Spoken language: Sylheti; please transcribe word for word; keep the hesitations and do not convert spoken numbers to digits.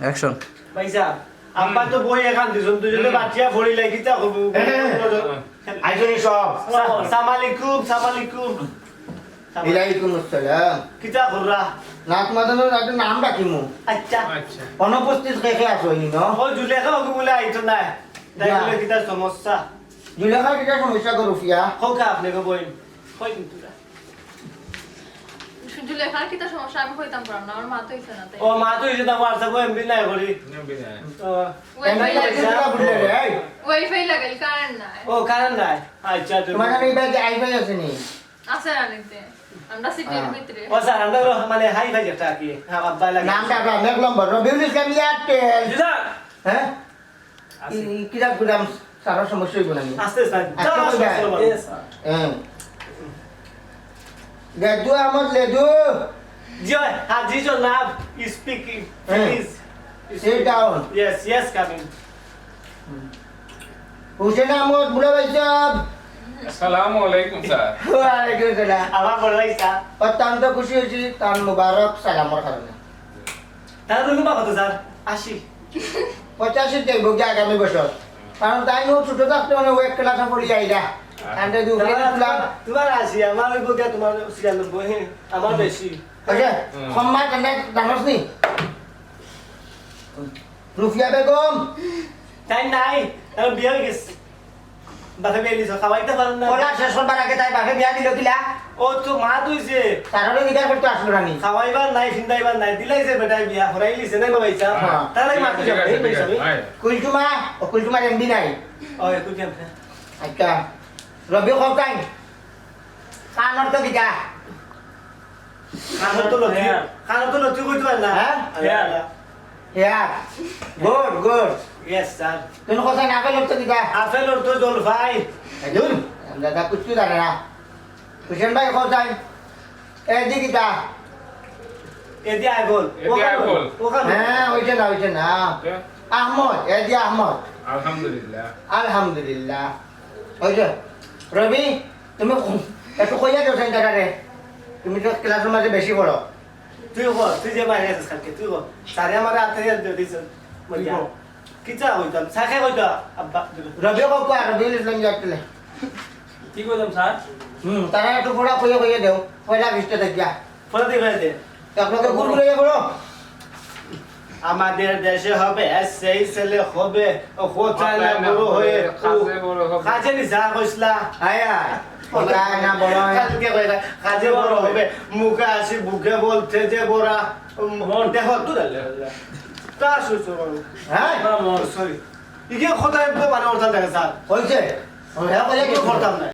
অ্যাকশন। ভাইসাব, আব্বা তো বই এখান দিছইন, দুইজনে বাটিয়া ফড়ি লাগি তা হবো। আইজনি সব। সালাম আলাইকুম, সালাম আলাইকুম। ওয়ালাইকুম আসসালাম। কিতা কররা? নাত মাদানোর একটা নাম রাখিমু। আচ্ছা। আচ্ছা। অনুপস্থিত কে কে আছো ইনো? ও জুলেখা ওকে বলে আইতো না। তাই না। বলে কিতা সমস্যা? জুলেখার কিতা সমস্যা গো রুফিয়া? হোক আপনি গো বইন। কই কিন্তু না। জুলেখার কিতা সমস্যা আমি কইতাম পারলাম না, আমার মা তো হইছে না তাই। ও মা তো হইছে না, WhatsApp-ও এমবি নাই করি। এমবি নাই। ও। ওয়াইফাই এমবি লাগাইল। কিতা বুঝলে রে, এই? ওয়াইফাই লাগাইল, কারেন্ট নাই। ও, কারেন্ট নাই। আচ্ছা, তো তোমার কাছে এই ব্যাগে আইফাই আছে নি? আছে রানিতে। আমরা সিটির হ্যাঁ। ভিতরে। ও স্যার, আমরা হলো মানে হাই ফাই একটা কি? হ্যাঁ, আব্বা লাগে। নামটা আপনার এক নম্বর, রবিউল ইসলাম এয়ারটেল। জি স্যার। হ্যাঁ? আছে। ই-, ই-, কিরা গুদাম সারা সমস্যা হইব না নি? আস্তে স্যার। আস্তে যা, কইবা। আস্তে বলো। Yes sir. হ্যাঁ। লেদু আহমদ লেদু। জি, হাজি জনাব, speaking, হ্যাঁ। Please. Sit down. Yes, yes, coming. Hussain আহমদ বুড়া ভাই সাহেব। আসসালামু আলাইকুম স্যার। ওয়ালাইকুম সালাম। আমার বড় ভাই স্যার। অত্যন্ত খুশি হয়েছি তার মুবারক সালামর কারণে। তার রুমা কত স্যার? আশি। পঁচাশি যাইব কি আগামী বছর? কারণ তাই ও ছোট থাকতে মানে ও এক ক্লাসে পড়ি যাই না। তাহলে যদি উপরে তোমার, তুলা তোমার, তোমার আশি, আমার ওই বলতে তোমার ছিয়ানব্বই, হ্যাঁ, আমার বেশি। আচ্ছা, হুম। সম্মান কেন জানোস নি? রুফিয়া বেগম। তাই নাই, তার বিয়ে হয়ে গেছে। বাপে বিয়া দিছে, খাওয়াইতে পারেন না। ওলা শেষ হবার আগে তাই বাপে বিয়া দিল কিলা? ও তো মা তুইছে। তারপরে জিজ্ঞাসা করতে আসলো রানী। খাওয়াইবার নাই, ফিন্দাইবার নাই, দিলাইছে বেটায় বিয়া, হরাই লিছে না বাবা ইচ্ছা। হ্যাঁ। তাহলে মা তুই ঠিক আছে, যাবে, ঠিক আছে, এই ভাই। কুলটুমা, ও কুলটুমার এমবি নাই। ও, এ কুলটুমা। আচ্ছা, রবি কোথায়? কানর তো কিতা? কানর তো লতি, হ্যাঁ। কানর তো লতি কইতে পারে না। হ্যাঁ? আল্লাহ, হ্যাঁ। আল্লাহ। হ্যাঁ। Good, good। Yes, sir। তুমি কোথায় আপেল অর্থ কিতা? আপেল অর্থ জলফাই। এই ধুর, দাদা কিচ্ছু জানে না। হুসেন ভাই কোথায়? এদি কিতা? এদি আইফোন। এদি ওখানে, আইফোন। ওখানে। হ্যাঁ, ওইটা না, ওইটা না। হ্যাঁ। আহমদ, এদি আহমদ। আলহামদুলিল্লাহ। আলহামদুলিল্লাহ। ওই যে, রবি, তুমি একটু কইয়া দেও সেন্টারে। তুমি তো ক্লাসের মাঝে বেশি পড়ো। তুই কর, তুই যে বাইরে আছিস কালকে, তুই কর। স্যারে আমার হাতে দিয়ে দিয়েছেন। তুই কর। কিতা কইতাম? স্যারকে কইতো, আব্বা। রবিও কও, কও, রবিউল ইসলাম যাক তুলে। কি কইতাম, স্যার? হুম, তারা একটু পড়া কইয়া কইয়া দেও। পয়লা পৃষ্ঠা দেখিয়া। পড়া দিয়ে কইয়া দে। এক লোকে গুল গুলাইয়া পড়ো। আমাদের দেশে হবে, সেই ছেলে হবে, ও কোথায় না বড় হয়ে, কাজে বড় হবে। কাজে নি যা কইছলা। আয়, আয়। কোথায় না বড় হয়ে। কালকে কইলা, কাজে বড় হবে, মুখে আসি, বুকে বলতে যে বড়া, উম, মন। দেখো, দূর আল্লাহ, আল্লাহ। তা শুনছো, বাবু। হ্যাঁ? না, মন। Sorry। ইগে কোথায় তো মানে অর্থ দেখে, স্যার। হইছে? হ্যাঁ, কইয়া কি করতাম না।